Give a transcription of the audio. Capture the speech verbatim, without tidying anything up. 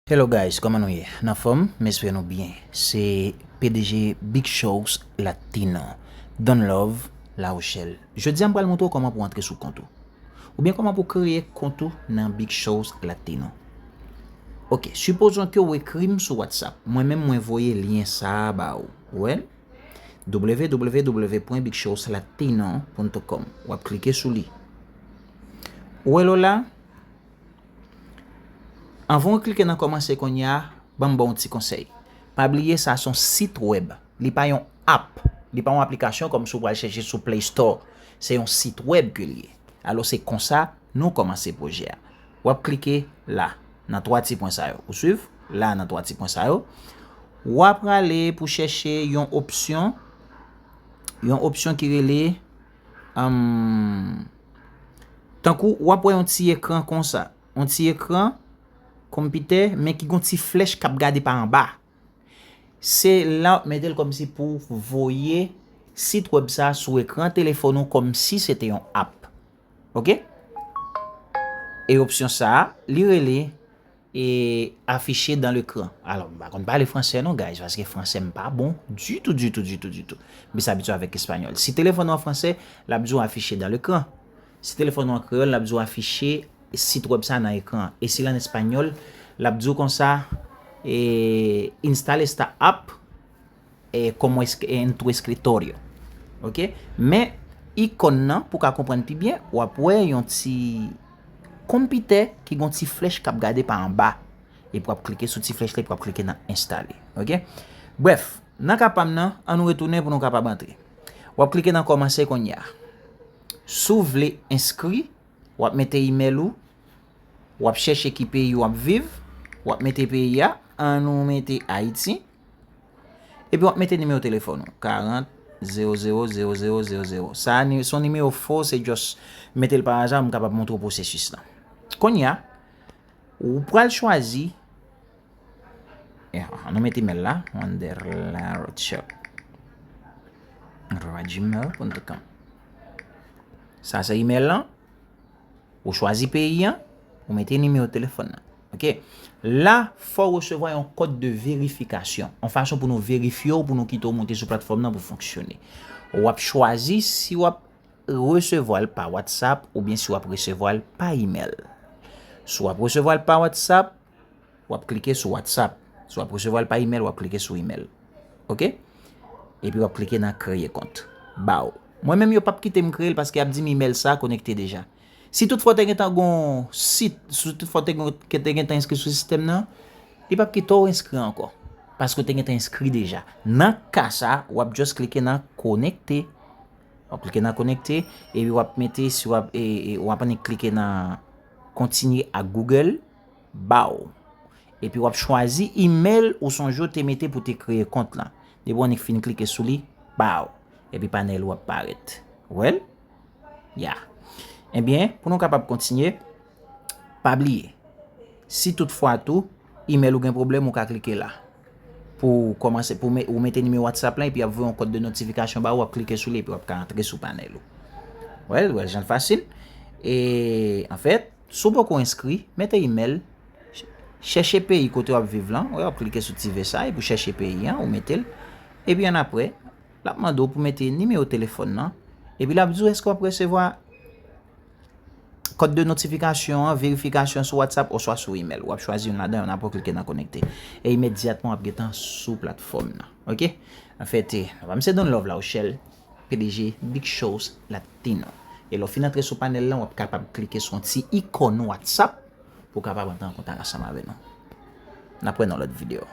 Hello guys, kòman nou ye? Nan fòm? M espere nou byen. Se P D G Big Shows Latino. Don Love, La Rochelle. Jodi a m pral montre w kòman pou w antre sou kont ou. Oubyen kòman pou w kreye kont ou nan Big Shows Latino. Ok, sipozon ke w ekri m sou WhatsApp. Mwen menm mwen voye lyen sa a ba ou. Ou wè l? W W W pwen big shows latino pwen com. W ap klike sou li. Ou wè l la? Anvan w klike nan kòmanse kounye a, ban m ba w yon ti konsèy. Pa bliye sa se yon sit wèb. Li pa yon app. Li pa yon aplikasyon kòmsi w pral chèche sou Play Store. Se yon sit wèb ke li ye. Alò se konsa nou kòmanse pwojè a. W ap klike la, nan twa ti pwen sa yo. Ou swiv? La, nan twa ti pwen sa yo. W ap prale pou chèche yon opsyon, yon opsyon ki rele, um, tankou w ap wè yon ti ekran konsa. Yon ti ekran konpitè, men ki gon ti flèch k ap gade pa anba. Se la w ap mete l kòmsi pou voye sit wèb sa sou ekran telefòn ou kòmsi se te yon app. Ok? E opsyon sa a, li rele e afficher dans l'écran. Alò, m pa konn pale fransè non, guys, paske fransè m pa bon ditou, ditou, ditou, ditou. M plis abitye avèk espanyòl. Si telefòn ou an fransè, l ap di w afficher dans l'écran. Si telefòn ou an kreyòl, l ap di w afiche sit wèb sa nan ekran an. E si l an espanyòl, l ap di w konsa, e, instale esta app, e, como es-, en tu escritorio. Ok? Men, ikòn nan, pou w ka konprann pi byen, w ap wè yon ti konpitè ki gon ti flèch k ap gade pa anba. Epi w ap klike sou ti flèch la, epi w ap klike nan enstale. Ok? Brèf, nan ka pa m nan, ann nou retounen pou nou kapab antre. W ap klike nan kòmanse kounye a. Si w vle enskri, w ap mete imèl ou, w ap chèche ki peyi w ap viv, w ap mete peyi a, ann nou mete Ayiti, epi w ap mete nimewo telefòn ou, karant, zewo zewo zewo zewo zewo zewo. Sa a ni-, se yon nimewo fo, se just mete l pa aza, m kapab montre w pwosesis lan. Kounye a, ou pral chwazi, eh, ann nou mete imèl la, wanderlarocha arobase gmail ponto com. Sa se imèl lan. Ou chwazi peyi an, ou mete nimewo telefòn nan. Ok? La, fò w resevwa yon kòd de verifikasyon, yon fason pou nou verifye w, pou nou kite w monte sou platfòm nan pou fonksyone. W ap chwazi si w ap resevwa l pa WhatsApp oubyen si w ap resevwa l pa imèl. Si w ap resevwa l pa WhatsApp, w ap klike sou WhatsApp. Si w ap resevwa l pa imèl, w ap klike sou imèl. Ok? Epi w ap klike nan kreye kont. Baw. Mwen menm yo p ap kite m kreye l paske y ap di m imèl sa a konekte deja. Si toutfwa w te gentan gon sit, si toutfwa w te gon, te gentan enskri sou sistèm nan, li p ap kite w enskri ankò. Paske w te gentan enskri deja. Nan ka sa, w ap just klike nan konekte. W ap klike nan konekte, epi w ap mete, si w ap, e, e, w ap annik klike nan kontinye ak Google, baw. Epi w ap chwazi imèl ou sonje w te mete pou te kreye kont lan. Depi w annik fin klike sou li, baw. Epi panèl ou ap parèt. Ou wè l? Ya. Ebyen, pou nou kapab kontinye, pa bliye, si toutfwa tou, imèl ou gen pwoblèm, ou ka klike la. Pou w kòmanse, pou me-, ou mete nimewo WhatsApp lan, epi y ap voye yon kòd de notifikasyon ba ou, w ap klike sou li, epi w ap ka antre sou panèl ou. Ou wè l, ou wè l jan l fasil. E, anfèt, si w poko enskri, mete imèl, ch-, chèche peyi kote w ap viv lan, w ap klike sou ti V sa, epi w chèche peyi an, ou mete l. Epi annapre, l ap mande w pou mete nimewo telefòn nan, epi l ap di w èske w ap resevwa kòd de notifikasyon an, verifikasyon sou WhatsApp oswa sou imèl. W ap chwazi youn ladan yo, annapre w klike nan konekte. E imedyatman w ap gentan sou platfòm nan. Ok? Anfèt, e, pa m se Don Love La Rochelle, P D G Big Shows Latino. E lè w fin antre sou panèl lan, w ap kapab klike sou yon ti ikòn WhatsApp pou w kapab antre an kontak ansanm avè nou. N ap wè nan lòt videyo.